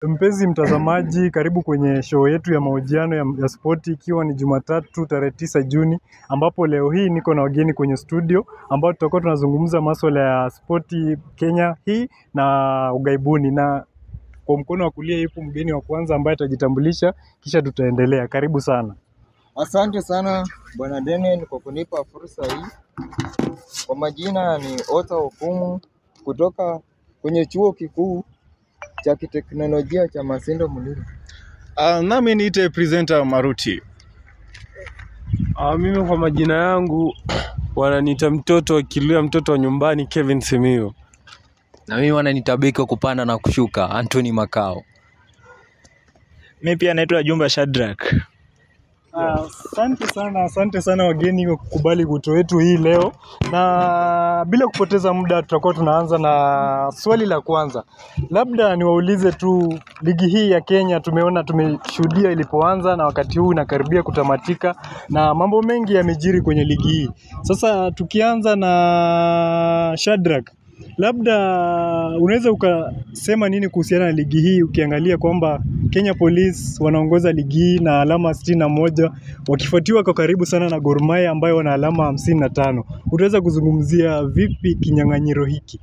Mpenzi mtazamaji, karibu kwenye show yetu ya mahojiano ya spoti, ikiwa ni Jumatatu tarehe 9 Juni, ambapo leo hii niko na wageni kwenye studio ambao tutakuwa tunazungumza masuala ya spoti Kenya hii na ughaibuni. Na kwa mkono wa kulia yupo mgeni wa kwanza ambaye atajitambulisha, kisha tutaendelea. Karibu sana. Asante sana Bwana Daniel kwa kunipa fursa hii. Kwa majina ni Ota Okumu kutoka kwenye chuo kikuu cha kiteknolojia cha Masinde Muliro. Nami niite presenter Maruti. Mimi kwa majina yangu wananiita mtoto wa Kiluya, mtoto wa nyumbani, Kevin Simio. Na mimi wananiita beki wa kupanda na kushuka, Anthony Makao. Mimi pia naitwa Jumba Shadrack. Asante sana, asante sana wageni kwa kukubali wito wetu hii leo, na bila kupoteza muda tutakuwa tunaanza na swali la kwanza. Labda niwaulize tu, ligi hii ya Kenya tumeona, tumeshuhudia ilipoanza na wakati huu inakaribia kutamatika na mambo mengi yamejiri kwenye ligi hii. Sasa tukianza na Shadrack, labda unaweza ukasema nini kuhusiana na ligi hii, ukiangalia kwamba Kenya Police wanaongoza ligi hii na alama 61 wakifuatiwa kwa karibu sana na Gor Mahia ambayo wana alama 55. Utaweza kuzungumzia vipi kinyang'anyiro hiki?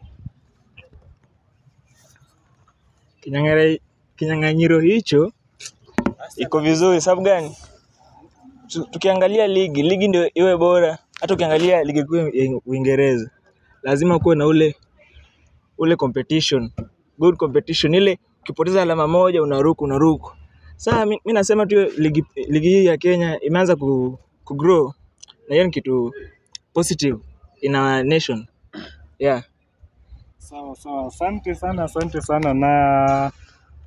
Kinyang'anyiro hicho iko vizuri. Sababu gani? Tukiangalia ligi ndio iwe bora. Hata ukiangalia ligi kuu ya Uingereza lazima kuwe na ule competition, good competition. Ile ukipoteza alama moja unaruku. Sasa mimi nasema tu ligi hii ya Kenya imeanza ku grow, na hiyo ni kitu positive in our nation. Yeah. Sawa sawa, asante sana, asante sana. Na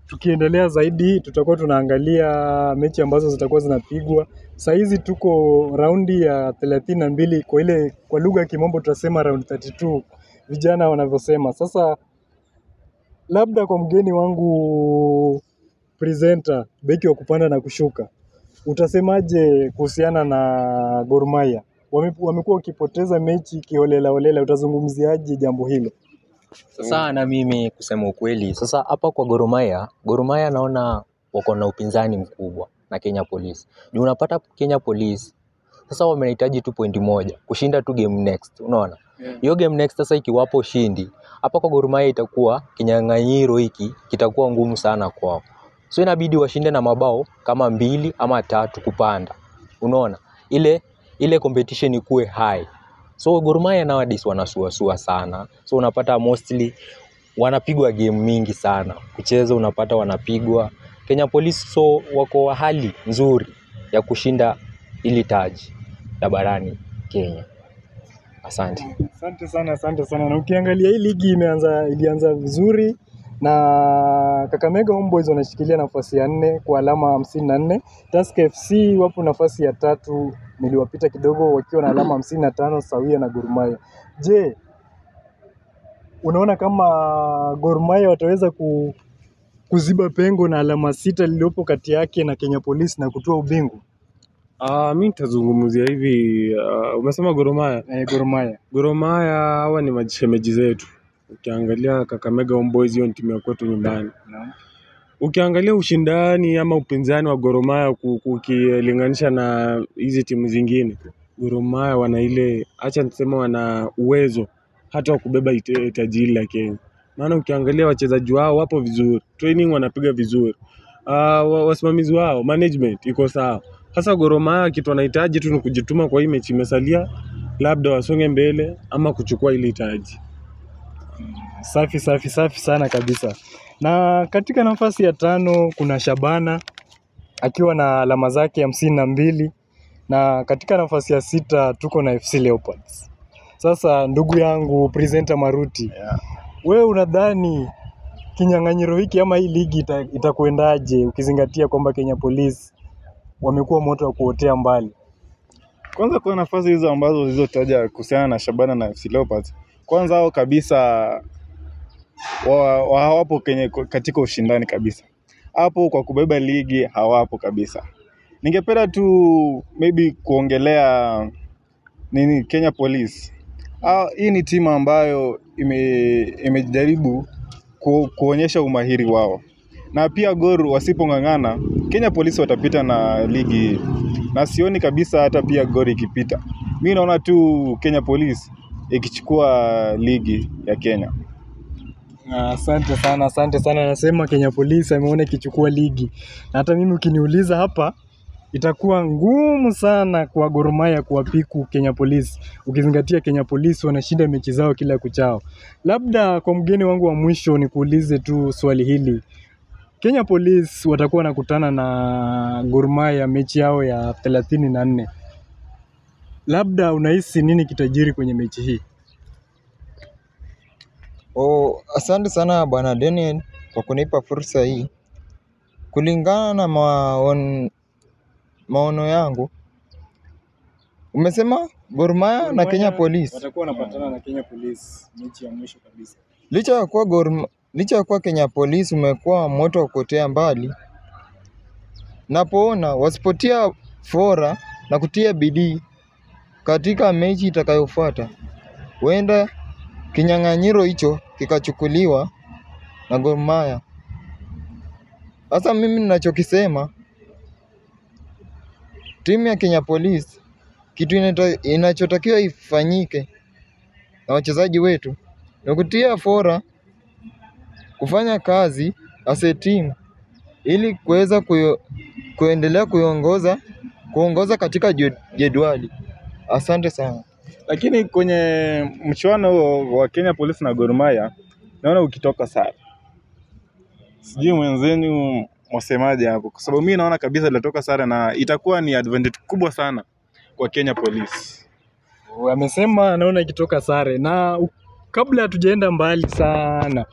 tukiendelea zaidi tutakuwa tunaangalia mechi ambazo zitakuwa zinapigwa. Saa hizi tuko raundi ya 32, kwa ile kwa lugha ya kimombo tutasema round 32, vijana wanavyosema. Sasa labda kwa mgeni wangu presenter, beki wa kupanda na kushuka, utasemaje kuhusiana na Gor Mahia? Wamekuwa wakipoteza mechi kiholela holela, utazungumziaje jambo hilo? Sasa na mimi kusema ukweli, sasa hapa kwa Gor Mahia, Gor Mahia naona wako na upinzani mkubwa na Kenya Police. Juu unapata Kenya Police sasa wamehitaji tu point moja kushinda tu game next, unaona? Hiyo game next sasa ikiwapo ushindi, hapa kwa Gor Mahia itakuwa kinyang'anyiro hiki kitakuwa ngumu sana kwao. So inabidi washinde na mabao kama 2 ama 3 kupanda. Unaona? Ile competition ikuwe high. So Gor Mahia nowadays wanasuasua sana. So unapata mostly wanapigwa game mingi sana. Kucheza unapata wanapigwa. Kenya Police so wako hali nzuri ya kushinda ili taji la barani Kenya. Asante. Asante sana, asante sana. Na ukiangalia hii ligi ilianza vizuri na Kakamega Homeboys wanashikilia nafasi ya 4 kwa alama 54. Tusker FC wapo nafasi ya 3, niliwapita kidogo, wakiwa na alama 55 sawia na Gor Mahia. Je, unaona kama Gor Mahia wataweza kuziba pengo na alama 6 lililopo kati yake na Kenya Police na kutoa ubingwa? Mimi nitazungumzia hivi, umesema Gor Mahia? Gor Mahia. Gor Mahia hawa ni mashemeji zetu. Ukiangalia Kakamega Homeboys hiyo ni timu ya kwetu nyumbani. Naam. Ukiangalia ushindani ama upinzani wa Gor Mahia ukilinganisha na hizi timu zingine, Gor Mahia wana ile, acha niseme wana uwezo hata wa kubeba taji la Kenya. Maana ukiangalia wachezaji wao wapo vizuri, training wanapiga vizuri. Wasimamizi wao, management iko sawa. Sasa Gor Mahia kitu wanahitaji tu ni kujituma kwa hii mechi imesalia, labda wasonge mbele ama kuchukua ile taji. Safi, safi, safi sana kabisa. Na katika nafasi ya 5 kuna Shabana akiwa na alama zake 52, na katika nafasi ya 6 tuko na FC Leopards. Sasa ndugu yangu presenter Maruti, Yeah. wewe unadhani kinyang'anyiro hiki ama hii ligi itakuendaje ukizingatia kwamba Kenya Police wamekuwa moto wa kuotea mbali? Kwanza kwa nafasi hizo ambazo zilizotaja kuhusiana na Shabana na FC Leopards, kwanza hao kabisa hawapo katika ushindani kabisa. Hapo kwa kubeba ligi hawapo kabisa. Ningependa tu maybe kuongelea nini Kenya Police. Hii ni timu ambayo imejaribu kuonyesha umahiri wao. Na pia Gor wasipong'ang'ana, Kenya Police watapita na ligi hii. Na sioni kabisa hata pia Gor ikipita. Mi naona tu Kenya Police ikichukua ligi ya Kenya. Asante sana, asante sana. Anasema Kenya Police ameona ikichukua ligi, na hata mimi ukiniuliza hapa itakuwa ngumu sana kwa Gor Mahia kuwapiku Kenya Police, ukizingatia Kenya Police wanashinda mechi zao kila kuchao. Labda kwa mgeni wangu wa mwisho nikuulize tu swali hili. Kenya Police watakuwa wanakutana na Gor Mahia mechi yao ya 34. Labda unahisi nini kitajiri kwenye mechi hii? Oh, asante sana Bwana Daniel kwa kunipa fursa hii. Kulingana na maono yangu, umesema Gor Mahia na Kenya Police. Watakuwa wanapatana na Kenya Police mechi ya mwisho kabisa. Licha ya kuwa Kenya Police umekuwa moto wa kuotea mbali, napoona wasipotia fora na kutia bidii katika mechi itakayofuata, huenda kinyang'anyiro hicho kikachukuliwa na Gor Mahia. Sasa mimi ninachokisema, timu ya Kenya Police kitu inachotakiwa ifanyike na wachezaji wetu ni kutia fora, kufanya kazi as a team ili kuweza kuendelea kuongoza katika jedwali. Asante sana. Lakini kwenye mchuano huo wa Kenya Police na Gor Mahia naona ukitoka sare. Sijui mwenzenu mwasemaje hapo, kwa sababu mimi naona kabisa litatoka sare na itakuwa ni advantage kubwa sana kwa Kenya Police. Amesema anaona ikitoka sare. Na kabla hatujaenda mbali sana,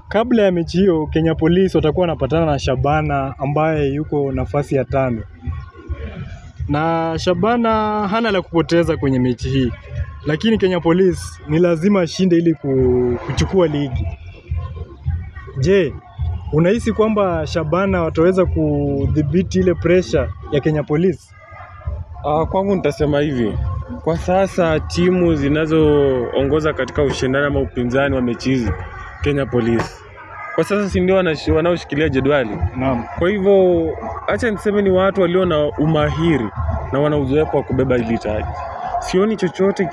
kabla ya mechi hiyo Kenya Police watakuwa wanapatana na Shabana ambaye yuko nafasi ya 5. Na Shabana hana la kupoteza kwenye mechi hii, lakini Kenya Police ni lazima ashinde ili kuchukua ligi. Je, unahisi kwamba Shabana wataweza kudhibiti ile pressure ya Kenya Police? Kwangu nitasema hivi, kwa sasa timu zinazoongoza katika ushindani ama upinzani wa mechi hizi Kenya Police kwa sasa si ndio wanaoshikilia jedwali. Naam. Kwa hivyo acha niseme ni watu walio na umahiri na wana uzoefu wa kubeba hili taji. Sioni chochote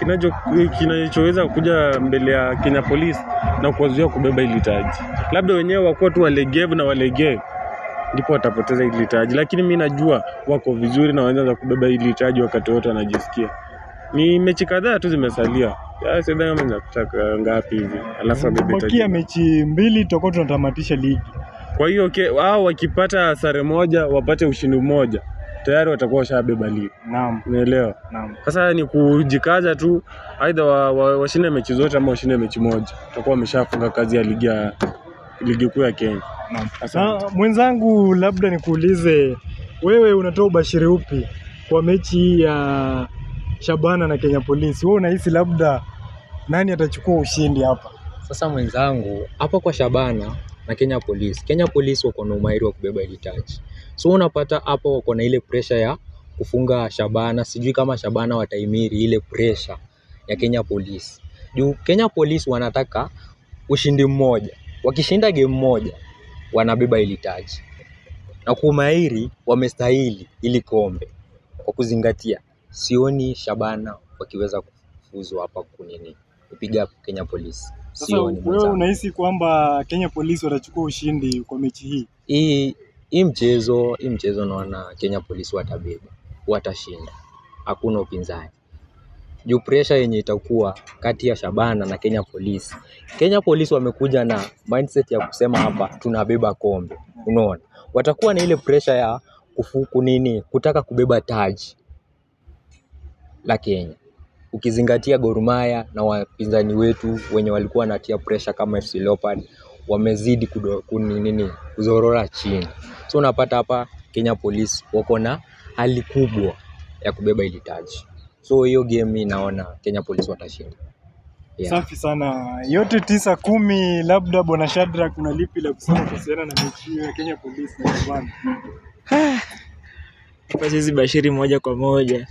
kinachoweza kuja mbele ya Kenya Police na kuwazuia kubeba hili taji. Labda wenyewe wakuwa tu walegevu na walegee, ndipo watapoteza hili taji. Lakini mimi najua wako vizuri na wanaweza kubeba hili taji wakati wote wanajisikia. Ni mechi kadhaa tu zimesalia. Sidhani kama zinataka ngapi hivi. Alafu abebe taji. Bakia mechi 2 tutakuwa tunatamatisha ligi. Kwa hiyo wao wakipata sare moja, wapate ushindi mmoja, tayari watakuwa washabeba ligi. Naam. Unaelewa? Naam. Sasa ni kujikaza tu, aidha washinde mechi zote ama washinde mechi moja. Watakuwa wameshafunga kazi ya ligi kuu ya Kenya. Naam. Asante. Na mwenzangu, labda nikuulize, wewe unatoa ubashiri upi kwa mechi ya Shabana na Kenya Police? Wewe unahisi labda nani atachukua ushindi hapa? Sasa mwenzangu, hapa kwa Shabana na Kenya Police. Kenya Police wako na umahiri wa kubeba ile taji. So unapata hapa wako na ile pressure ya kufunga Shabana. Sijui kama Shabana wataimiri ile pressure ya Kenya Police. Juu Kenya Police wanataka ushindi mmoja. Wakishinda game moja wanabeba ile taji. Na kwa umahiri wamestahili ili kombe. Kwa kuzingatia sioni Shabana wakiweza kufuzu hapa kupiga Kenya Police. Sasa Sioni wewe mwenzangu. unahisi kwamba Kenya Police watachukua ushindi kwa mechi hii? Hii mchezo naona Kenya Police watabeba, watashinda. Hakuna upinzani. Juu pressure yenye itakuwa kati ya Shabana na Kenya Police. Kenya Police wamekuja na mindset ya kusema hapa tunabeba kombe. Unaona? Watakuwa na ile pressure ya kutaka kubeba taji la Kenya. Ukizingatia Gor Mahia na wapinzani wetu wenye walikuwa wanatia pressure kama FC Leopard wamezidi kuzorora chini. So unapata hapa Kenya Police wako na hali kubwa ya kubeba ili taji. So hiyo game naona Kenya Police watashinda. Yeah. Safi sana. Yote 9-10. Labda Bwana Shadrack kuna lipi la kusema kuhusiana na mechi hiyo ya Kenya Police na Shabana? Hapa siwezi bashiri moja kwa moja.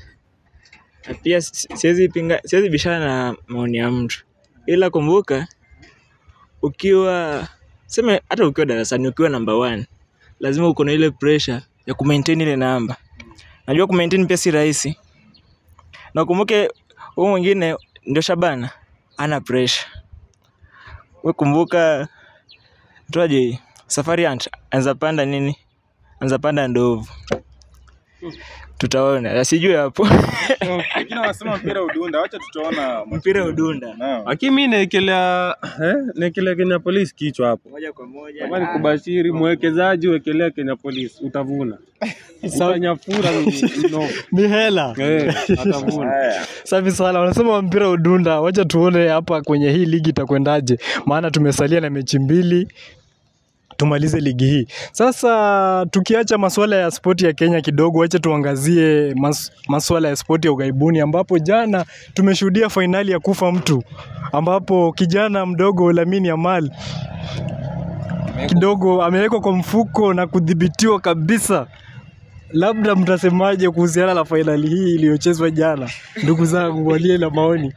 Na pia siwezi bishana na maoni ya mtu. Ila kumbuka ukiwa Sema hata ukiwa darasani ukiwa number 1, lazima uko na ile pressure ya kumaintain ile namba. Najua kumaintain pia si rahisi. Na ukumbuke huyu mwingine ndio Shabana ana pressure. Wewe kumbuka tuaje Safari Hunt anza panda nini? Anza panda ndovu. Tutaona. Sijui hapo. Lakini wanasema mpira udunda, acha tutaona mpira udunda. Lakini mimi naekelea naekelea Kenya Police kichwa hapo. Moja kwa moja. Kama ni kubashiri mwekezaji wekelea Kenya Police utavuna. Utanyafura no. Ni hela. Atavuna. Safi sana. Wanasema mpira udunda. Wacha tuone hapa kwenye hii ligi itakwendaje. Maana tumesalia na mechi 2 tumalize ligi hii. Sasa tukiacha masuala ya spoti ya Kenya kidogo, wacha tuangazie masuala ya spoti ya ughaibuni, ambapo jana tumeshuhudia fainali ya kufa mtu, ambapo kijana mdogo Lamine Yamal kidogo amewekwa kwa mfuko na kudhibitiwa kabisa. Labda mtasemaje kuhusiana na fainali hii iliyochezwa jana, ndugu zangu walio na maoni?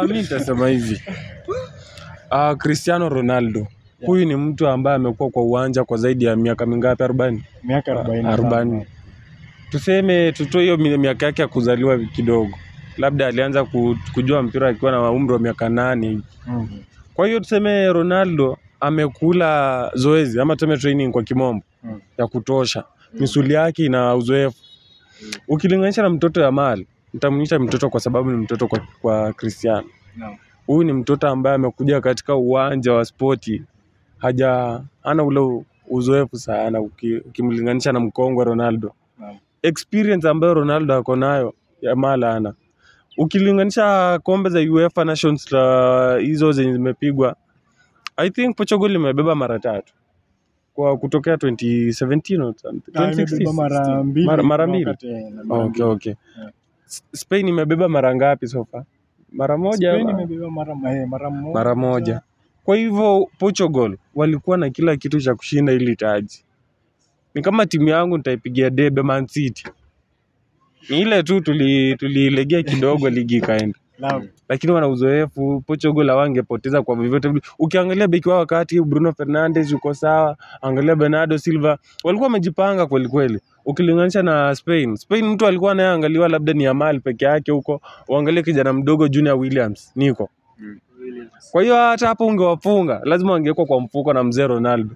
Mimi nitasema hivi. Cristiano Ronaldo huyu ni mtu ambaye amekuwa kwa uwanja kwa zaidi ya miaka mingapi? 40? Miaka 40. Tuseme tutoe hiyo miaka yake ya kuzaliwa kidogo. Labda alianza kujua mpira akiwa na umri wa miaka 8. Kwa hiyo tuseme Ronaldo amekula zoezi ama tuseme training kwa kimombo ya kutosha. Misuli yake ina uzoefu. Ukilinganisha na mtoto Yamal, nitamuita mtoto kwa sababu ni mtoto kwa Cristiano. Huyu ni mtoto ambaye amekuja katika uwanja wa spoti, hana ule uzoefu sana ukimlinganisha na mkongwe Ronaldo. Experience ambayo Ronaldo ako nayo Yamal hana. Ukilinganisha kombe za UEFA Nations hizo zenye zimepigwa, I think Portugal imebeba mara 3 kwa kutokea 2017 or something. 2016 mara mbili. Mara mbili. Okay. Yeah. Spain imebeba mara ngapi so far? Mara moja. Spain imebeba mara moja. Kwa hivyo Portugal walikuwa na kila kitu cha kushinda ili taji. Ni kama timu yangu nitaipigia debe Man City. Ni ile tu tulilegea kidogo ligi ikaenda. Lakini wana uzoefu, Portugal hawangepoteza kwa vyovyote. Ukiangalia beki wao wakati Bruno Fernandes yuko sawa, angalia Bernardo Silva, walikuwa wamejipanga kweli kweli. Ukilinganisha na Spain, Spain mtu alikuwa anayeangaliwa labda ni Yamal peke yake huko, uangalie kijana mdogo Junior Williams, Nico. Kwa hiyo hata hapo ungewafunga, lazima wangewekwa kwa mfuko na mzee Ronaldo.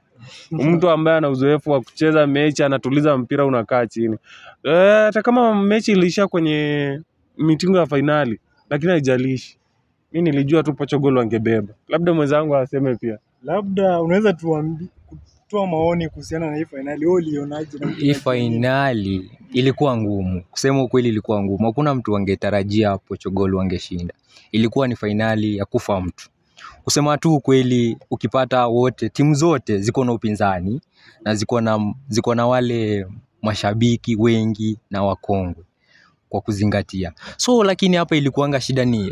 Mtu ambaye ana uzoefu wa kucheza mechi, anatuliza mpira unakaa chini. Hata kama mechi iliisha kwenye mitingo ya finali, lakini haijalishi. Mimi nilijua tu Portugal wangebeba. Labda mwenzangu aseme pia. Labda unaweza kutoa maoni kuhusiana na hii finali. Wewe ulionaje na hii finali? Ilikuwa ngumu. Kusema ukweli ilikuwa ngumu. Hakuna mtu angetarajia Portugal wangeshinda. Ilikuwa ni finali ya kufa mtu. Kusema tu ukweli, ukipata wote, timu zote ziko na upinzani na ziko na wale mashabiki wengi na wakongwe kwa kuzingatia. So lakini hapa ilikuanga shida ni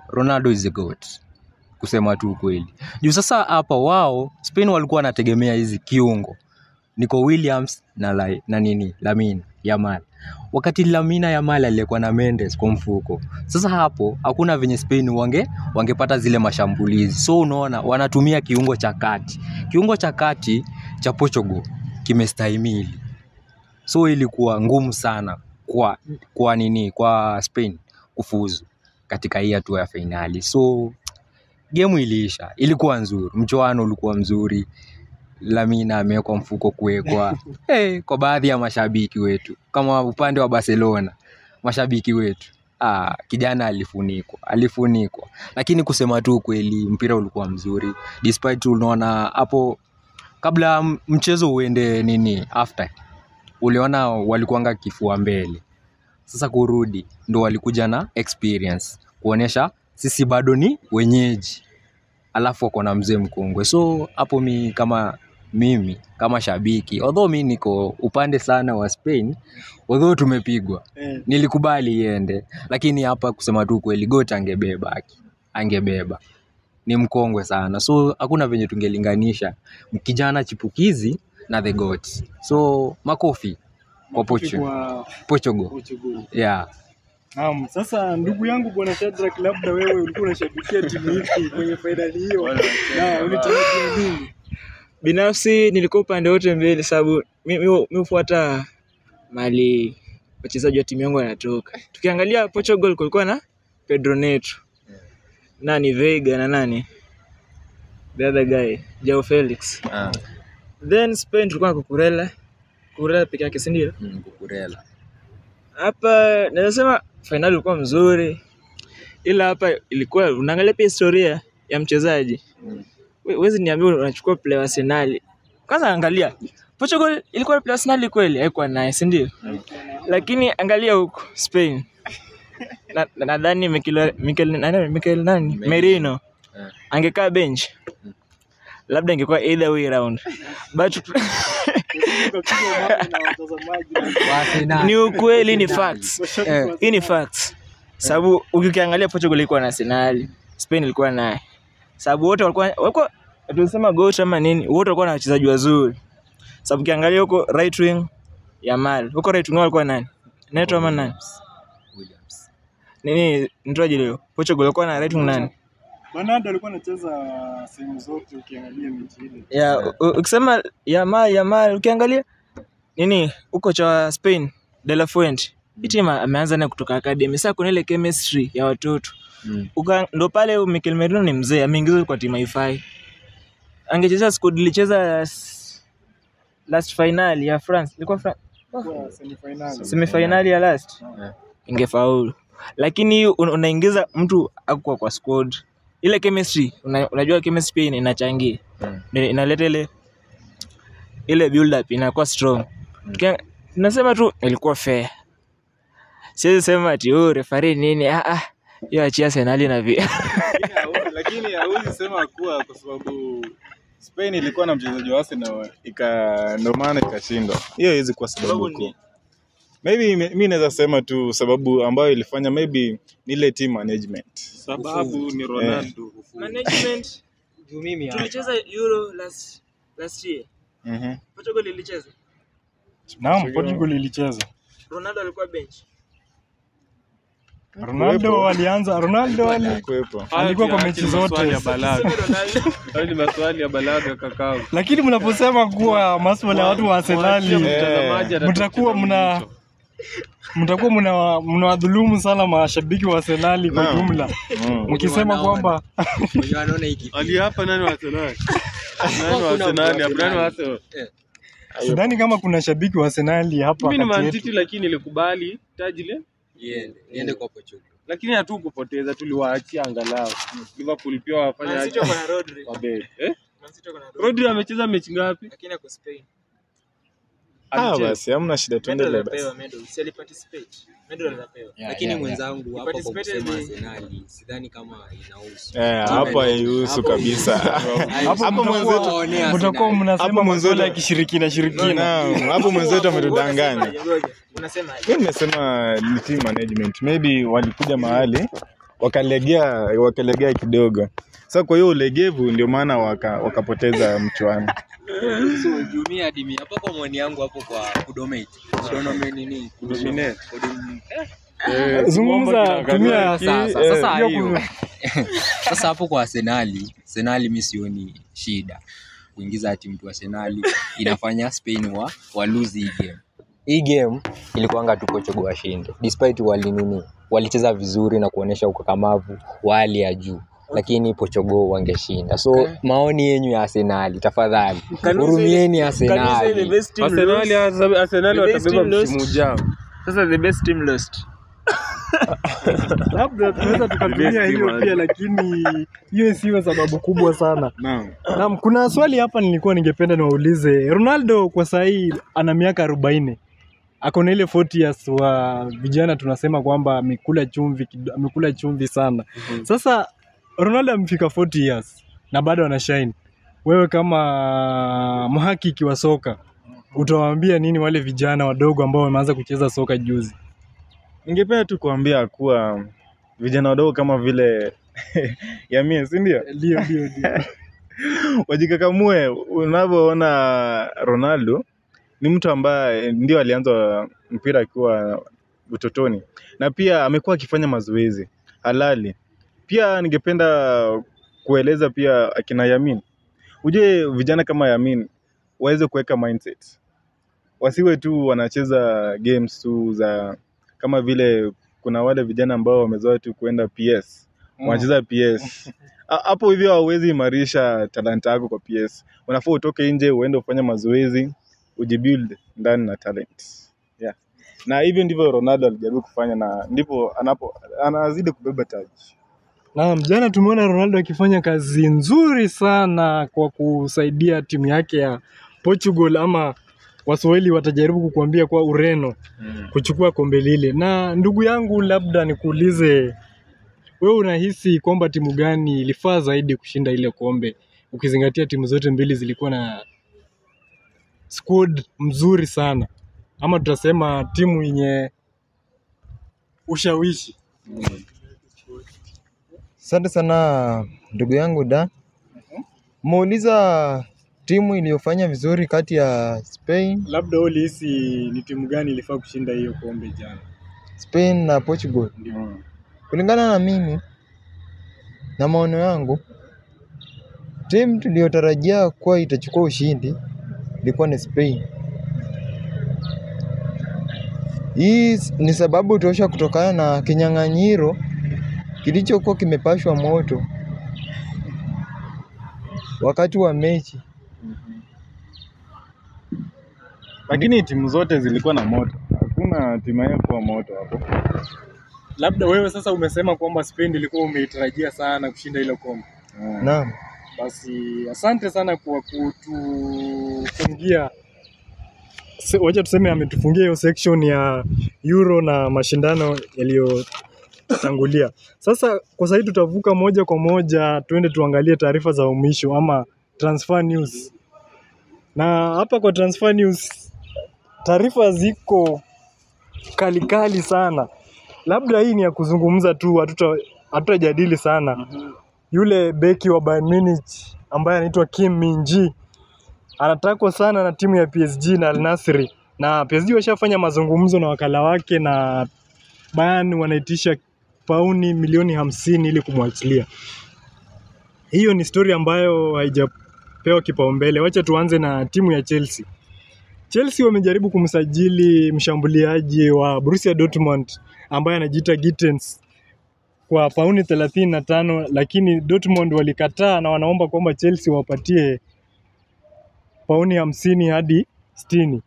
Ronaldo is the goat. Kusema tu ukweli. Juu sasa hapa wao Spain walikuwa wanategemea hizi kiungo Nico Williams na Lamine Yamal. Wakati Lamine Yamal alikuwa na Mendes kwa mfuko. Sasa hapo hakuna venye Spain wangepata zile mashambulizi. So unaona wanatumia kiungo cha kati. Kiungo cha kati cha Portugal kimestahimili. So ilikuwa ngumu sana kwa nini kwa Spain kufuzu katika hii hatua ya finali. So game iliisha, ilikuwa nzuri, mchoano ulikuwa mzuri. Lamine amewekwa mfuko kuwekwa kwa baadhi ya mashabiki wetu kama upande wa Barcelona, mashabiki wetu kijana alifunikwa. Lakini kusema tu kweli mpira ulikuwa mzuri, despite unaona hapo kabla mchezo uende nini after uliona walikuanga kifua mbele. Sasa kurudi ndo walikuja na experience kuonesha sisi bado ni wenyeji, alafu wako na mzee mkongwe. So hapo mimi kama shabiki, although mimi niko upande sana wa Spain, although tumepigwa, nilikubali iende, lakini hapa kusema tu kweli goat angebeba. Ni mkongwe sana. So hakuna venye tungelinganisha kijana chipukizi na the goat. So makofi kwa Portugal. Yeah. Naam, sasa ndugu yangu Bwana Shadrack, labda wewe ulikuwa unashabikia timu ipi kwenye finali hiyo? Na ulitarajia nini? Binafsi nilikuwa upande wote mbili, sababu mi hufuata mali wachezaji wa timu yangu wanatoka. Tukiangalia Portugal kulikuwa na Pedro Neto, nani Veiga na nani the other guy Joao Felix. Then Spain tulikuwa na Cucurella peke yake, si ndio? Cucurella. Hapa naweza sema finali ilikuwa mzuri, ila hapa ilikuwa unaangalia pia historia ya mchezaji. Huwezi niambia unachukua player wa Arsenal. Kwanza angalia Portugal ilikuwa player wa Arsenal kweli? Haikuwa naye, si ndio? Lakini angalia huko Spain. Nadhani Mikel nani? Merino. Angekaa bench. Labda ingekuwa either way round. But ni ukweli, ni facts. Hii ni facts. Sababu ukiangalia Portugal ilikuwa na Arsenal, Spain ilikuwa naye. Sababu wote walikuwa tunasema goat ama nini, wote walikuwa na wachezaji wazuri. Sababu ukiangalia huko right wing Yamal, huko right wing walikuwa nani? Neto ama nani? Williams. Nini nitoaje leo? Portugal walikuwa na right wing nani? Bernardo alikuwa anacheza sehemu zote ukiangalia mechi ile. Yeah, ukisema Yamal ukiangalia nini huko cha Spain De La Fuente. Hii timu ameanza naye kutoka academy. Sasa kuna ile chemistry ya watoto. Ndo pale Mikel Merino ni mzee, ameingizwa kwa timu haifai. Angecheza squad ilicheza last final ya France. Ilikuwa France semi-final ya last. Ingefaulu. Lakini unaingiza mtu hakuwa kwa squad. Ile chemistry, unajua chemistry pia inachangia. Inaleta ile build up inakuwa strong. Tunasema tu ilikuwa fair. Siwezi sema ati referee nini. Hiyo achia Arsenal na vi. Lakini hauwezi sema kuwa kwa sababu Spain ilikuwa na mchezaji wa Arsenal ndio maana ikashindwa. Hiyo haiwezi kuwa sababu kuu. Maybe mimi naweza sema tu sababu ambayo ilifanya maybe ni ile team management. Sababu ni Ronaldo. Management. Tulicheza Euro last year. Portugal ilicheza. Naam, Portugal ilicheza. Ronaldo alikuwa bench. Ronaldo alianza, Ronaldo alikuwa kwa mechi zote. Hayo ni maswali ya balagha kakao. Lakini mnaposema kuwa maswali ya watu wa Arsenal, mtakuwa mnawadhulumu sana mashabiki wa Arsenal kwa jumla. Mkisema kwamba ali hapa nani wa Arsenal? Nani wa Arsenal? Abraham wa Arsenal. Sidhani kama kuna shabiki wa Arsenal hapa kati yetu. Mimi ni Man City lakini nilikubali taji ile iende kwa Portugal. Lakini hatukupoteza, tuliwaachia angalau. Liverpool pia wafanya Man City wana Rodri. Man City wana Rodri. Rodri amecheza mechi ngapi? Lakini ako Spain. Basi hamna shida, tuendelee basi. Medal, si participate. Medal anapewa. Lakini mwenzangu hapa kwa kusema Arsenal sidhani kama inahusu. Hapa haihusu kabisa. Hapo mwenzetu mtakuwa mnasema mwenzetu akishirikina shirikina. Hapo mwenzetu ametudanganya. Unasema aje? Mimi nimesema ni team management. Maybe walikuja mahali wakalegea kidogo. Sasa kwa hiyo ulegevu ndio maana wakapoteza mchuano. So jumia hadi mimi hapo kwa maoni yangu hapo kwa kudominate. Kudominate nini? Kudominate. Zungumza tumia sasa hiyo. Sasa hapo kwa Arsenal mimi sioni shida. Kuingiza timu tu Arsenal inafanya Spain wa lose hii game. Hii game ilikuanga tu Portugal washinde. Despite walicheza vizuri na kuonesha ukakamavu wa hali ya juu. Lakini Portugal wangeshinda. So maoni yenu ya Arsenal tafadhali. Hurumieni Arsenal. Arsenal watabeba msimu ujao. Sasa the best team lost. Labda tunaweza tukatumia hiyo pia, lakini hiyo siyo sababu kubwa sana. Naam, kuna swali hapa nilikuwa ningependa niwaulize. Ronaldo kwa sasa hii ana miaka 40. Ako na ile 40 years wa vijana tunasema kwamba amekula chumvi sana. Sasa Ronaldo amefika 40 years na bado ana shine. Wewe kama mhakiki wa soka utawaambia nini wale vijana wadogo ambao wameanza kucheza soka juzi? Ningependa tu kuambia kuwa vijana wadogo kama vile Yamin, si ndio? Ndio. Wajikakamue. Unavyoona Ronaldo ni mtu ambaye ndio alianza mpira akiwa utotoni, na pia amekuwa akifanya mazoezi halali. Pia ningependa kueleza pia akina Yamin Ujue vijana kama Yamin waweze kuweka mindset, wasiwe tu wanacheza games tu za kama vile kuna wale vijana ambao wamezoea tu kuenda PS wanacheza PS hapo hivyo hauwezi imarisha talanta yako kwa PS. Unafaa utoke nje uende ufanye mazoezi, ujibuild ndani na talent. Yeah. Na hivyo ndivyo Ronaldo alijaribu kufanya na ndipo anazidi kubeba taji. Naam, jana tumeona Ronaldo akifanya kazi nzuri sana kwa kusaidia timu yake ya Portugal, ama Waswahili watajaribu kukuambia kwa Ureno kuchukua kombe lile. Na ndugu yangu, labda nikuulize, wewe unahisi kwamba timu gani ilifaa zaidi kushinda ile kombe, ukizingatia timu zote mbili zilikuwa na squad mzuri sana, ama tutasema timu yenye ushawishi? Asante sana ndugu yangu Dan. Muuliza timu iliyofanya vizuri kati ya Spain, Labda wewe ulihisi ni timu gani ilifaa kushinda hiyo kombe jana? Spain na Portugal. Ndio. Kulingana na mimi na maono yangu, timu tuliyotarajia kuwa itachukua ushindi ilikuwa ni Spain. Hii ni sababu tosha kutokana na kinyang'anyiro kilichokuwa kimepashwa moto wakati wa mechi. Lakini timu zote zilikuwa na moto, hakuna timu haikuwa moto hapo. Labda wewe sasa umesema kwamba Spain ilikuwa umeitarajia sana kushinda ile kombe. Naam. Basi asante sana kwa kutufungia, wacha tuseme ametufungia hiyo section ya Euro na mashindano yaliyotangulia. Sasa kwa sasa tutavuka moja kwa moja tuende tuangalie taarifa za uhamisho ama transfer news. Na hapa kwa transfer news taarifa ziko kalikali sana. Labda hii ni ya kuzungumza tu, hatutajadili sana. Yule beki wa Bayern Munich ambaye anaitwa Kim Min-jae anatakwa sana na timu ya PSG na Al Nassr, na PSG washafanya mazungumzo na wakala wake, na Bayern wanaitisha pauni milioni 50 ili kumwachilia. Hiyo ni story ambayo haijapewa kipaumbele. Wacha tuanze na timu ya Chelsea. Chelsea wamejaribu kumsajili mshambuliaji wa Borussia Dortmund ambaye anajiita Gittens kwa pauni 35, lakini Dortmund walikataa na wanaomba kwamba Chelsea wapatie pauni 50 hadi 60.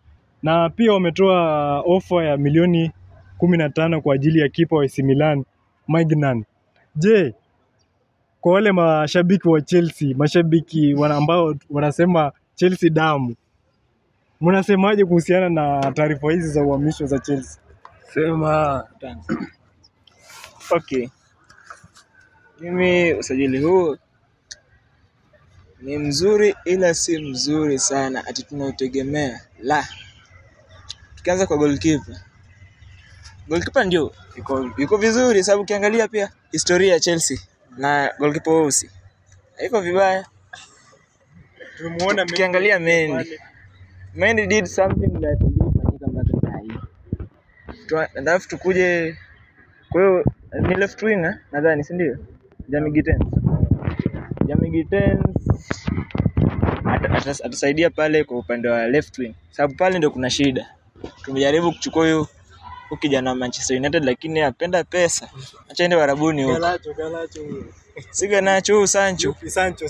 Na pia wametoa ofa ya milioni 15 kwa ajili ya kipa wa AC Milan Maignan. Je, kwa wale mashabiki wa Chelsea, mashabiki ambao wanasema Chelsea damu, mnasemaje kuhusiana na taarifa hizi za uhamisho za Chelsea? Sema Okay. Mimi usajili huu ni mzuri ila si mzuri sana ati tunautegemea. La. Tukianza kwa goalkeeper. Goalkeeper ndio yuko vizuri sababu ukiangalia pia historia ya Chelsea na goalkeeper weusi haiko vibaya. Tumemuona Tukiangalia Mendy. Mendy did something that ilifanyika mpaka saa hii. Alafu tukuje, kwa hiyo ni left winger nadhani, si ndio? Jamie Gittens. Jamie Gittens atasaidia pale kwa upande wa left wing, sababu pale ndio kuna shida. Tumejaribu kuchukua huyu kijana wa Manchester United lakini apenda pesa. Acha ende warabuni huko. Galacho huyo. Si Garnacho huyu Sancho. Sancho.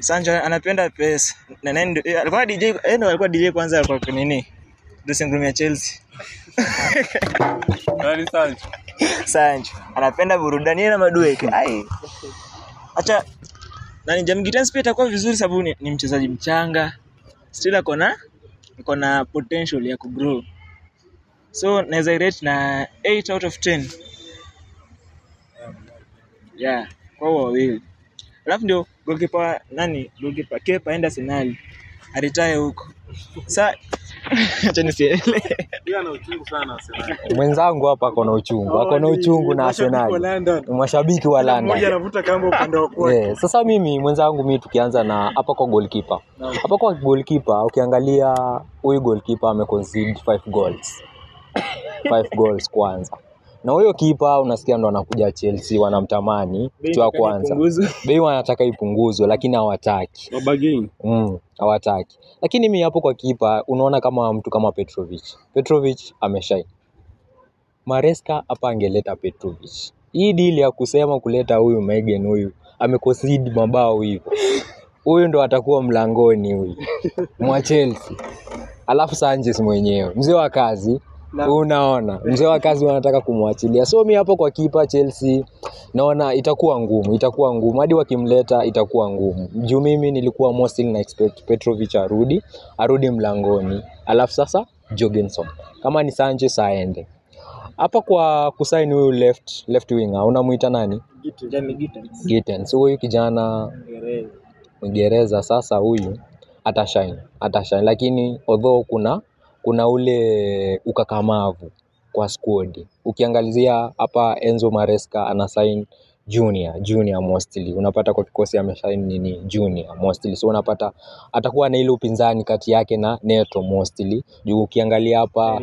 Sancho anapenda pesa. Na nani alikuwa DJ, yeye alikuwa DJ kwanza kwa nini? Dressing room ya Chelsea. Nani Sancho? Sancho anapenda burudani yeye na madueke. Ai. Acha nani Jamie Gittens pia itakuwa vizuri sababu ni mchezaji mchanga. Still ako na potential ya kugrow. So naweza rate na 8 out of 10. Yeah, kwa wawili. Alafu ndio goalkeeper nani? Goalkeeper Kepa aenda Arsenal. Aretire huko. Sasa acha nisiele. Yeye ana uchungu sana Arsenal. Mwenzangu hapa ako na uchungu. Ako na uchungu na Arsenal. Mashabiki wa London. Mmoja anavuta kamba upande wa kwake. Sasa mimi mwenzangu mimi tukianza na hapa kwa goalkeeper. Hapa kwa goalkeeper ukiangalia huyu goalkeeper ameconcede 5 goals. 5 goals kwanza. Na huyo kipa unasikia ndo anakuja Chelsea, wanamtamani kitu ya kwanza. Bei wanataka ipunguzwe lakini hawataki. Wabageni. Hawataki. Lakini mimi hapo kwa kipa unaona kama mtu kama Petrovic. Petrovic ameshine. Maresca hapa angeleta Petrovic. Hii deal ya kusema kuleta huyu Megan huyu ameconcede mabao hivyo. Huyu ndo atakuwa mlangoni huyu mwa Chelsea. Alafu Sanchez mwenyewe mzee wa kazi, unaona mzee wa kazi wanataka kumwachilia. So mimi hapo kwa kipa Chelsea naona itakuwa ngumu hadi wakimleta itakuwa ngumu. Juu mimi nilikuwa mostly na expect Petrovic arudi mlangoni, alafu sasa Jorgensen. Kama ni Sanchez aende. Hapa kwa kusign huyu left winger unamuita nani? Gittens. Huyu kijana Mwingereza sasa huyu atashine, lakini although kuna ule ukakamavu kwa squad. Ukiangalizia hapa Enzo Maresca ana sign junior mostly. Unapata kwa kikosi ameshine nini junior mostly. So unapata atakuwa na ile upinzani kati yake na Neto mostly. Juu ukiangalia hapa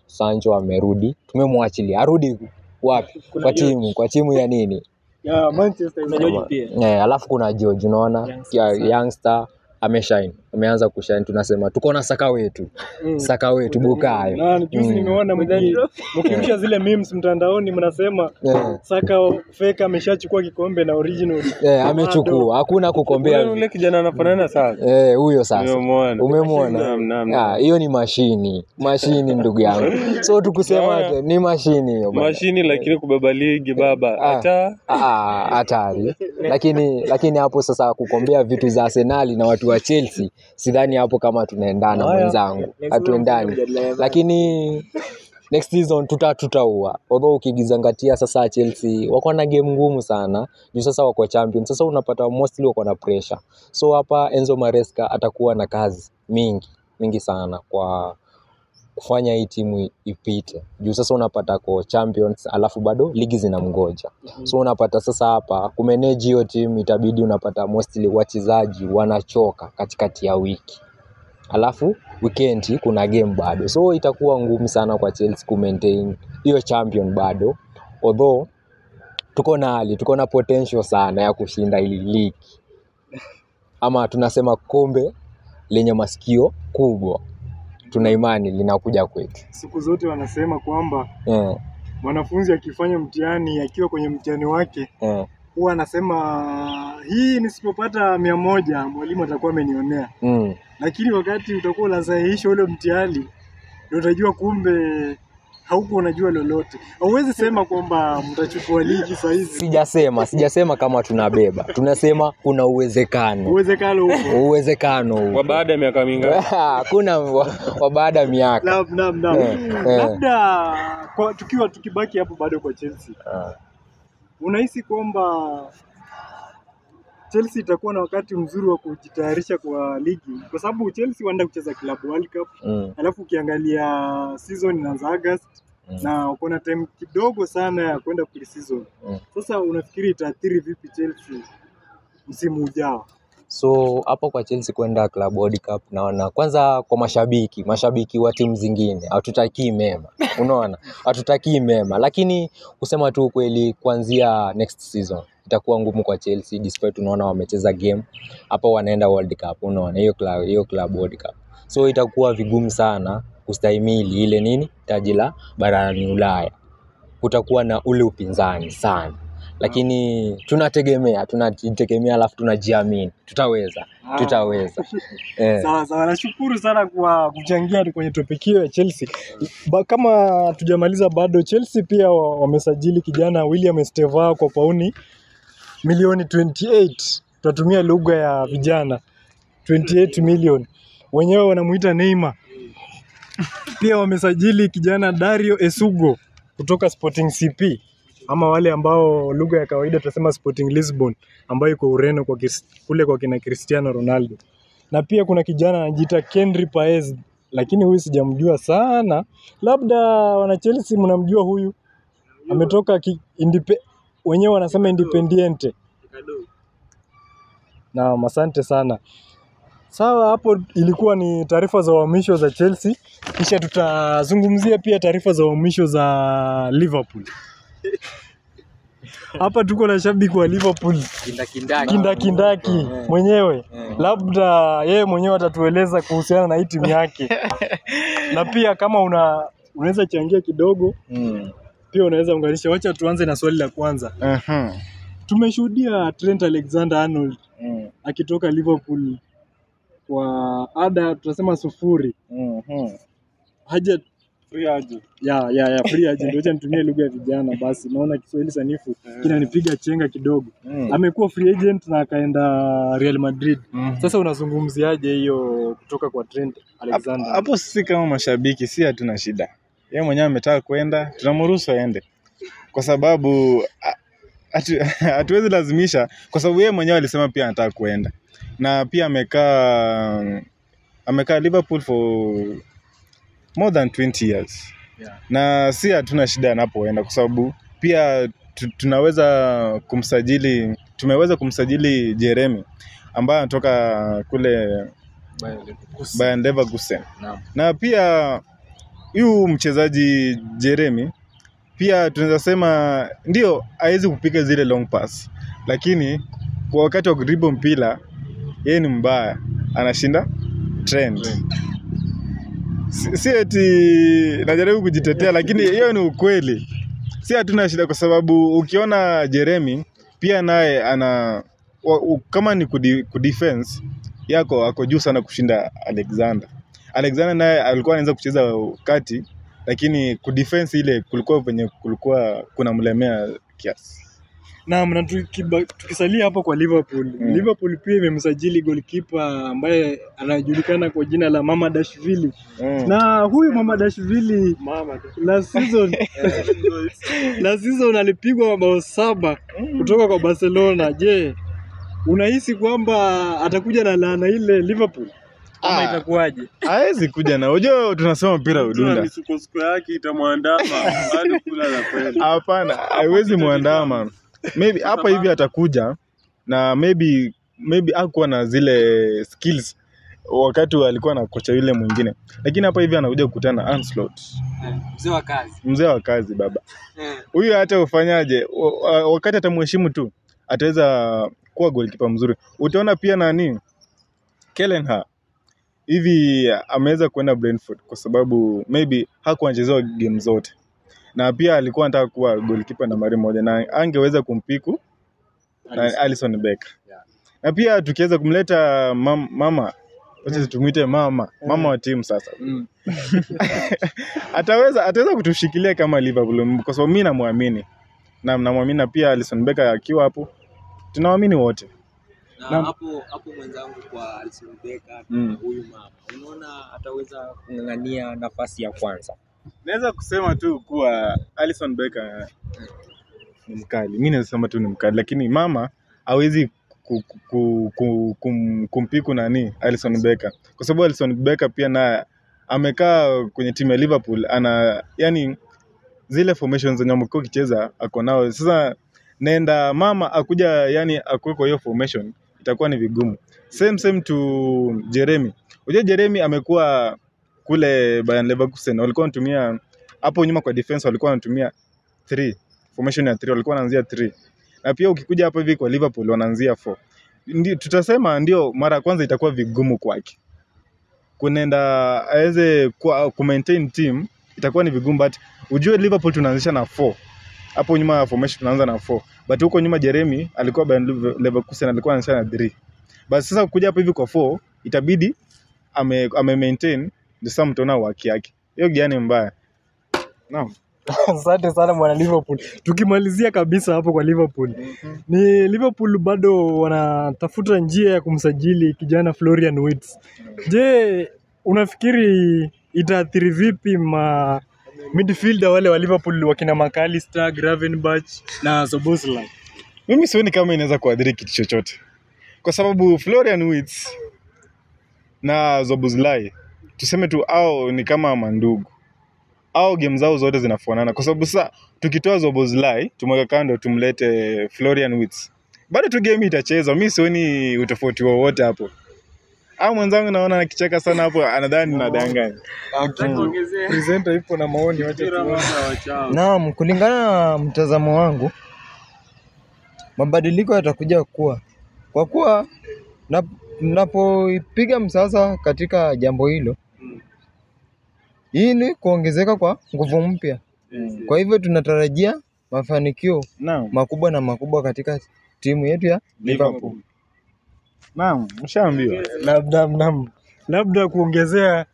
Sancho amerudi. Tumemwachilia. Arudi wapi? Kwa timu ya nini? Ya Manchester United. Alafu kuna George, unaona youngster ameshine, ameanza kushine. Tunasema tuko na Saka wetu. Saka wetu Bukayo. Na juzi nimeona mkirusha zile memes mtandaoni mnasema Saka fake ameshachukua kikombe na original. Amechukua. Hakuna kukombea. Yule kijana anafanana sana. Huyo sasa. Umemwona? Hiyo ni mashini. Mashini ndugu yangu. So tukusema ni mashini hiyo. Mashini lakini kubeba ligi baba. Hata hatari. Lakini hapo sasa kukombea vitu za Arsenal na watu wa Chelsea sidhani hapo kama tunaendana mwenzangu. Hatuendani. Lakini next season tutaua. Although ukigizangatia sasa Chelsea wako na game ngumu sana. Juu sasa wako champion. Sasa unapata mostly wako na pressure. So hapa Enzo Maresca atakuwa na kazi mingi sana kwa kufanya hii timu ipite. Juu sasa unapata kwa champions alafu bado ligi zinamgoja. So unapata sasa hapa kumanage hiyo timu itabidi unapata mostly wachezaji wanachoka katikati ya wiki. Alafu weekend kuna game bado. So itakuwa ngumu sana kwa Chelsea ku maintain hiyo champion bado. Although tuko na hali, tuko na potential sana ya kushinda hili ligi. Ama tunasema kombe lenye masikio kubwa. Tuna imani linakuja kwetu. Siku zote wanasema kwamba mwanafunzi akifanya mtihani akiwa kwenye mtihani wake huwa anasema hii nisipopata 100 mwalimu atakuwa amenionea. Lakini wakati utakuwa unasahihisha ule mtihani ndio utajua kumbe hauko unajua lolote. Hauwezi sema kwamba mtachukua ligi saa hizi. Sijasema kama tunabeba. Tunasema kuna uwezekano. Uwezekano huko. Uwezekano huko. Kwa baada ya miaka mingapi? Kuna kwa baada ya miaka. Naam. Labda kwa tukibaki hapo bado kwa Chelsea. Unahisi kwamba Chelsea itakuwa na wakati mzuri wa kujitayarisha kwa ligi? Kwa sababu Chelsea wanaenda kucheza Club World Cup. Alafu ukiangalia season inaanza August na uko na time kidogo sana ya kwenda pre-season. Sasa unafikiri itaathiri vipi Chelsea msimu ujao? So hapo kwa Chelsea kwenda Club World Cup naona kwanza kwa mashabiki wa timu zingine hatutakii mema. Unaona? Hatutakii mema. Lakini kusema tu kweli kuanzia next season itakuwa ngumu kwa Chelsea despite tunaona wamecheza game hapo wanaenda World Cup, unaona hiyo Club World Cup. So itakuwa vigumu sana kustahimili ile nini taji la barani Ulaya. Kutakuwa na ule upinzani sana. Lakini tunajitegemea alafu tunajiamini. Tutaweza. Sawa, nashukuru sana kwa kuchangia kwenye topic hiyo ya Chelsea. Kama tujamaliza bado Chelsea pia wamesajili kijana William Estevao kwa pauni milioni 28. Tutatumia lugha ya vijana. 28 million. Wenyewe wanamuita Neymar. Pia wamesajili kijana Dario Esugo kutoka Sporting CP, ama wale ambao lugha ya kawaida tunasema Sporting Lisbon, ambayo iko Ureno kwa kule kwa kina Cristiano Ronaldo. Na pia kuna kijana anajiita Kendry Paez, lakini huyu sijamjua sana. Labda wana Chelsea mnamjua huyu. Ametoka wenyewe wanasema Independiente. Naam, asante sana. Sawa, hapo ilikuwa ni taarifa za uhamisho za Chelsea, kisha tutazungumzia pia taarifa za uhamisho za Liverpool. Hapa tuko na shabiki wa Liverpool kindakindaki mwenyewe, labda yeye mwenyewe atatueleza kuhusiana na hii timu yake na pia kama unaweza changia kidogo pia unaweza unganisha. Wacha tuanze na swali la kwanza. Tumeshuhudia Trent Alexander-Arnold akitoka Liverpool kwa ada tunasema 0. Haja Free agent. ya free agent. Wacha nitumie lugha ya vijana basi, naona Kiswahili sanifu kinanipiga chenga kidogo. Amekuwa free agent na akaenda Real Madrid. Sasa unazungumziaje hiyo kutoka kwa Trent Alexander? Hapo sisi kama mashabiki si hatuna shida. Yeye mwenyewe ametaka kwenda, tunamruhusu aende. Kwa sababu hatuwezi lazimisha, kwa sababu yeye mwenyewe alisema pia anataka kwenda. Na pia amekaa Liverpool for more than 20 years. Yeah. Na si hatuna shida anapoenda, kwa sababu pia tunaweza kumsajili, tumeweza kumsajili Jeremy ambaye anatoka kule Bayer Leverkusen. Na pia huyu mchezaji Jeremy pia tunaweza sema ndio hawezi kupiga zile long pass, lakini kwa wakati wa kudribble mpira yeye ni mbaya, anashinda Trent. Si eti najaribu kujitetea, lakini hiyo ni ukweli. Si hatuna shida, kwa sababu ukiona Jeremy pia naye ana kama ni kudefense yako ako juu sana kushinda Alexander. Alexander naye alikuwa anaanza kucheza kati, lakini kudefense ile kulikuwa venye kulikuwa kunamlemea kiasi. Naam, na tukisalia hapo kwa Liverpool. Liverpool pia imemsajili goalkeeper ambaye anajulikana kwa jina la Mamardashvili. Na huyu Mamardashvili last season alipigwa mabao 7 kutoka kwa Barcelona. Je, unahisi kwamba atakuja na laana ile Liverpool ama itakuwaje? Hawezi kuja na, unajua tunasema mpira udunda. Misukosuko yake itamwandama bado kula na kweli. Hapana, haiwezi muandama. Maybe hapa hivi atakuja na maybe hakuwa na zile skills wakati alikuwa na kocha yule mwingine. Lakini hapa hivi anakuja kukutana na Ancelotti. Mzee wa kazi baba. Huyu hata ufanyaje, wakati atamheshimu tu ataweza kuwa goalkeeper mzuri. Utaona pia nani Kellenha hivi ameweza kwenda Brentford kwa sababu maybe hakuwa anachezea game zote. Na pia alikuwa anataka kuwa goalkeeper nambari 1 na angeweza kumpiku na Alisson Becker. Yeah. Na pia tukiweza kumleta mama, wacha tumuite mama wa timu sasa. Ataweza kutushikilia kama Liverpool, kwa sababu mimi namwamini. Na namwamini, na pia Alisson Becker akiwa hapo tunawaamini wote. Na hapo mwenzangu kwa Alisson Becker na huyu mama, unaona ataweza kung'ang'ania nafasi ya kwanza? Naweza kusema tu kuwa Alisson Becker ni mkali. Mimi naweza sema tu ni mkali, lakini mama hawezi kumpiku nani Alisson Becker, kwa sababu Alisson Becker pia naye amekaa kwenye timu ya Liverpool, ana yani zile formations zenye amekuwa akicheza ako nao. Sasa nenda mama akuja yani akuwe kwa hiyo formation itakuwa ni vigumu. Same to Jeremy. Unajua Jeremy amekuwa kule Bayer Leverkusen, walikuwa wanatumia hapo nyuma kwa defense, walikuwa wanatumia 3 formation ya 3, walikuwa wanaanzia 3. Na pia ukikuja hapo hivi kwa Liverpool wanaanzia 4. Ndio tutasema ndio mara ya kwanza itakuwa vigumu kwake. Kunenda aweze ku maintain team itakuwa ni vigumu, but ujue Liverpool tunaanzisha na 4. Hapo nyuma ya formation tunaanza na 4. But huko nyuma Jeremy alikuwa Bayer Leverkusen alikuwa anaanza na 3. But sasa kuja hapo hivi kwa 4 itabidi ame maintain, ndio sasa mtaona waki yake. Hiyo gani mbaya. Naam. Asante sana mwana Liverpool. Tukimalizia kabisa hapo kwa Liverpool. Ni Liverpool bado wanatafuta njia ya kumsajili kijana Florian Wirtz. Je, unafikiri itaathiri vipi ma midfielder wale wa Liverpool wakina McAllister, Gravenberch na Szoboszlai? Mimi sioni kama inaweza kuathiri kitu chochote. Kwa sababu Florian Wirtz na Szoboszlai tuseme tu au ni kama mandugu. Au game zao zote zinafanana, kwa sababu sasa tukitoa Szoboszlai tumweke kando tumlete Florian Wirtz, bado tu game itachezwa. Mimi sioni utofauti wowote hapo. Au mwenzangu naona anakicheka sana hapo, anadhani nadanganya. Presenter ipo na maoni, wacha tuone. Naam, kulingana na mtazamo wangu, mabadiliko yatakuja kuwa kwa kuwa napoipiga msasa katika jambo hilo, hii ni kuongezeka kwa nguvu mpya. Kwa hivyo tunatarajia mafanikio Naam, makubwa na makubwa katika timu yetu ya Liverpool. Naam, mshaambiwa. Labda naam. Labda kuongezea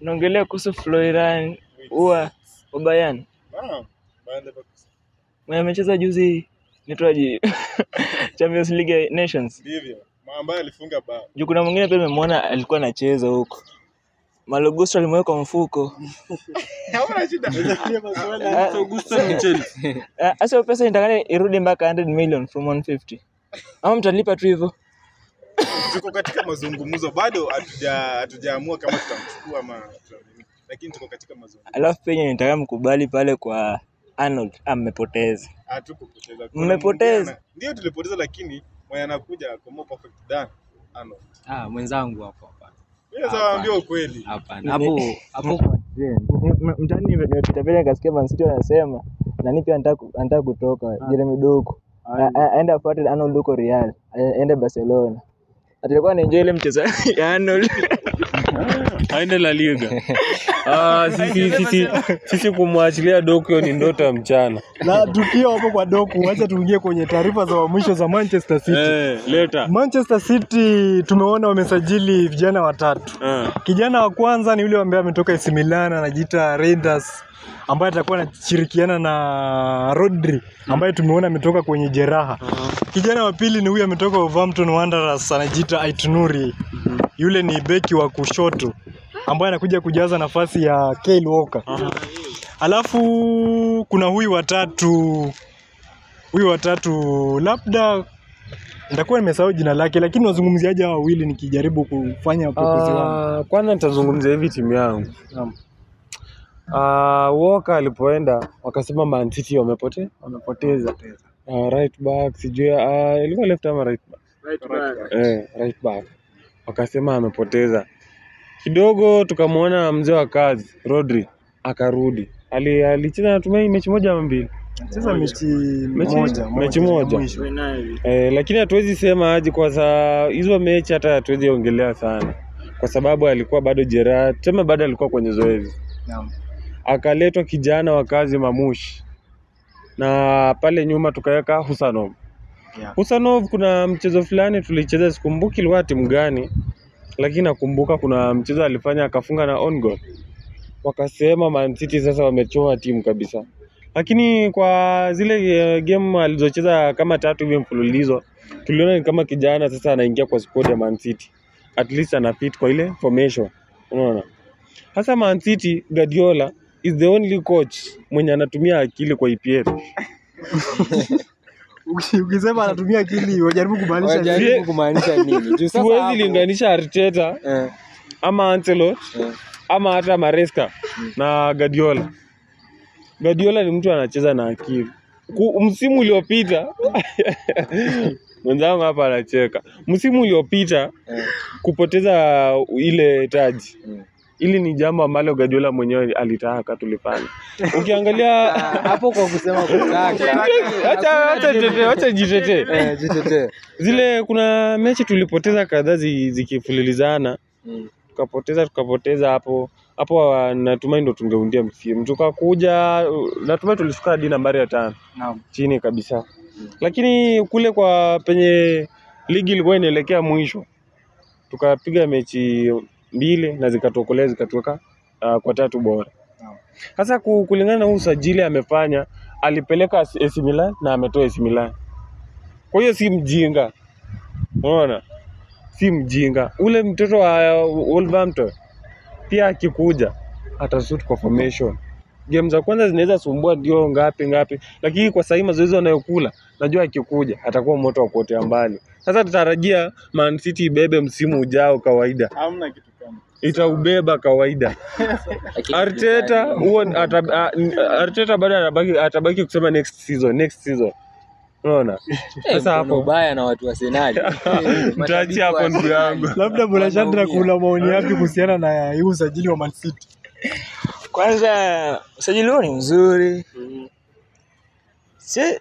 Naongelea kuhusu Florian huwa wa Bayern. Naam, baada ya Mwenye amecheza juzi nitwaje Champions League Nations. ndivyo ambaye alifunga bao. Juu kuna mwingine pia nimemwona alikuwa anacheza huko. Malo Gusto alimweka mfuko. Hauna shida. Sasa pesa inatakana irudi mpaka 100 million from 150. Ama mtalipa tu hivyo. Tuko katika mazungumzo bado, hatujaamua kama tutamchukua ama lakini tuko katika mazungumzo. Alafu pia nitaka mkubali pale kwa Arnold amepoteza. Hatukupoteza. Mmepoteza. Ndio tulipoteza, lakini mwenye anakuja ako more perfect than Arnold. Mwenzangu hapo hapana. Mimi sasa waambia ukweli. Hapana. Hapo kwa trend. Mtani nimepita pale nikasikia Man City wanasema nani pia anataka kutoka Jeremy Doku. Aende afuate Arnold huko Real, aende Barcelona. Atakuwa anaenjoy ile mchezo ya Arnold. Aende La Liga. Sisi kumwachilia Doku ni ndoto ya mchana. Na tukiwa hapo kwa Doku, acha tuingie kwenye taarifa za mwisho za Manchester City. Leta. Manchester City tumeona wamesajili vijana watatu. Kijana wa kwanza ni yule ambaye ametoka AC Milan, anajiita Reinders, ambaye atakuwa anashirikiana na Rodri ambaye tumeona ametoka kwenye jeraha. Kijana wa pili ni huyu ametoka Wolverhampton Wanderers, anajiita Ait-Nouri. Yule ni beki wa kushoto ambaye anakuja kujaza nafasi ya Kyle Walker. Alafu kuna huyu watatu labda nitakuwa nimesahau jina lake, lakini wazungumziaje hawa wawili nikijaribu kufanya upekuzi wangu? Kwanza nitazungumzia hivi timu yangu. Naam. Walker alipoenda wakasema Man City wamepoteza. Right back sijui ilikuwa left ama right back? Right back. Wakasema amepoteza. Kidogo tukamwona mzee wa kazi Rodri akarudi. Alicheza natumai mechi moja ama mbili. Cheza mechi moja. Lakini hatuwezi sema aje kwa hizo mechi, hata hatuwezi ongelea sana kwa sababu alikuwa bado jeraha, tuseme bado alikuwa kwenye zoezi. Naam. Akaletwa kijana wa kazi Mamushi, na pale nyuma tukaweka Husanov. Yeah. Husanov kuna mchezo fulani tulicheza, sikumbuki ilikuwa timu gani, lakini nakumbuka kuna mchezo alifanya akafunga na on goal. Wakasema Man City sasa wamechoa timu kabisa. Lakini kwa zile game alizocheza kama tatu hivi mfululizo, tuliona ni kama kijana sasa anaingia kwa squad ya Man City. At least ana fit kwa ile formation. Unaona? Hasa Man City, Guardiola is the only coach mwenye anatumia akili kwa EPL. Ukisema anatumia akili, wajaribu kumaanisha nini? Wajaribu kumaanisha nini? Juu sasa Siwezi linganisha Arteta ama Ancelotti ama hata Maresca na Guardiola. Guardiola ni mtu anacheza na akili. Msimu uliopita mwenzangu hapa anacheka. Msimu uliopita kupoteza ile taji. Ili ni jambo ambalo Guardiola mwenyewe alitaka tulifanya. Ukiangalia hapo kwa kusema kutaka. Acha jitetee. Jitetee. Zile kuna mechi tulipoteza kadhaa zikifulilizana. Tukapoteza hapo. Hapo natumai ndo tungeundia msimu. Tukakuja natumai tulishuka hadi nambari ya 5. Naam. Chini kabisa. Lakini kule kwa penye ligi ilikuwa inaelekea mwisho, tukapiga mechi 2 na zikatokolea zikatoka kwa 3 bora. Sasa kulingana na huu usajili amefanya, alipeleka AC Milan na ametoa AC Milan. Kwa hiyo si mjinga. Unaona? Si mjinga. Ule mtoto wa Wolverhampton pia akikuja atasuit kwa formation. Game za kwanza zinaweza sumbua ndio ngapi, lakini kwa sasa mazoezi wanayokula najua akikuja atakuwa moto wa kuotea mbali. Sasa tutarajia Man City ibebe msimu ujao kawaida. Hamna kitu kama. Itaubeba kawaida. Arteta huo Arteta bado atabaki kusema next season. Unaona? Sasa hapo ubaya na watu wa Arsenal. Mtaachia hapo ndugu yangu. Labda Bwana Shadrack, una maoni yapi kuhusiana na hii usajili wa Man City? Kwanza usajili huo ni mzuri.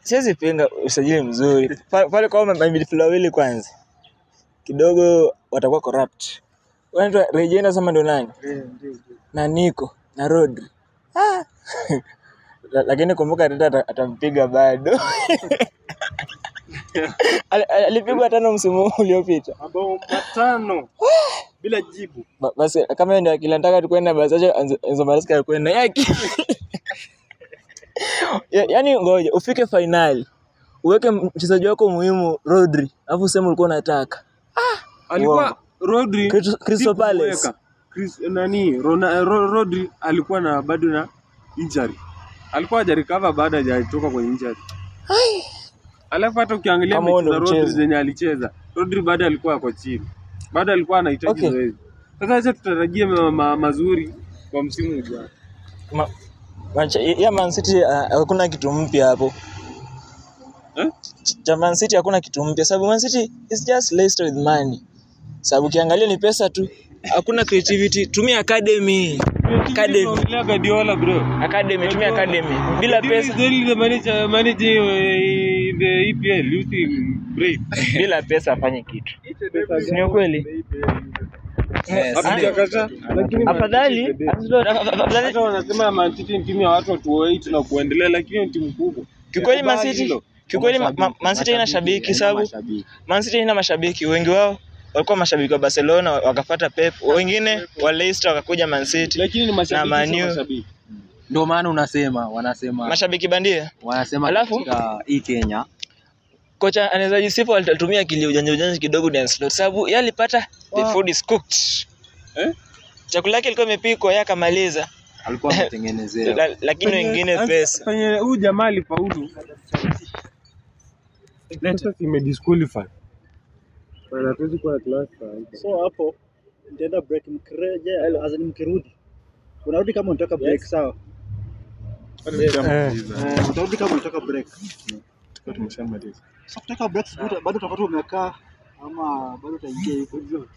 Siwezi pinga usajili mzuri. Pale kwa midfielder wawili kwanza kidogo watakuwa corrupt. Wanaitwa Regina sama ndo nani? Na Nico na Rodri. Lakini kumbuka Arteta atampiga bado. Alipigwa 5 msimu uliopita. Mabao 5 bila jibu. Basi kama ndio akili nataka tukwenda basi acha Enzo Maresca kwenda yake. Yaani ngoja ufike finali uweke mchezaji wako muhimu Rodri, alafu useme ulikuwa unataka. Alikuwa Rodri Crystal Palace. Rodri alikuwa na bado na injury. Alikuwa hajarecover baada hajatoka kwenye injury. Alafu hata ukiangalia mechi za Rodri zenye alicheza, Rodri bado alikuwa ako chini. Bado alikuwa anahitaji zoezi. Sasa acha tutarajie mazuri kwa msimu ujao. Ya Man City hakuna kitu mpya hapo. Cha Man City hakuna kitu mpya sababu Man City is just Leicester with money. Sababu ukiangalia ni pesa tu. Hakuna creativity. Tumia academy. Academy. Guardiola bro. Academy, tumia academy. Bila pesa. The manager in the EPL using brain. Bila pesa afanye kitu. Ni kweli? Afadhali hata wanasema Man City ni timu ya watu 8 na kuendelea, lakini ni timu kubwa. Kikweli Man City, kikweli Man City ina shabiki sababu Man City ina mashabiki wengi wao walikuwa mashabiki wa Barcelona wakafuata Pep, wengine wa Leicester wakakuja Man City, lakini ni mashabiki. Ndio maana unasema wanasema mashabiki bandia. Wanasema katika hii Kenya kocha anaweza jisifu alitumia akili ujanja kidogo Dan Slot sababu yeye alipata the food is cooked. Chakula yake ilikuwa imepikwa yeye akamaliza. Alikuwa ametengenezea. Lakini wengine pesa. Penye huyu jamaa alifaulu. Sasa imedisqualify. Hatuwezi kuwa class. So hapo nitaenda break mkirejea, as in mkirudi. Unarudi kama unataka break, sawa? Utarudi kama unataka break. Tumeshamaliza. So kutaka break bado utapata umekaa ama bado utaingia hivyo.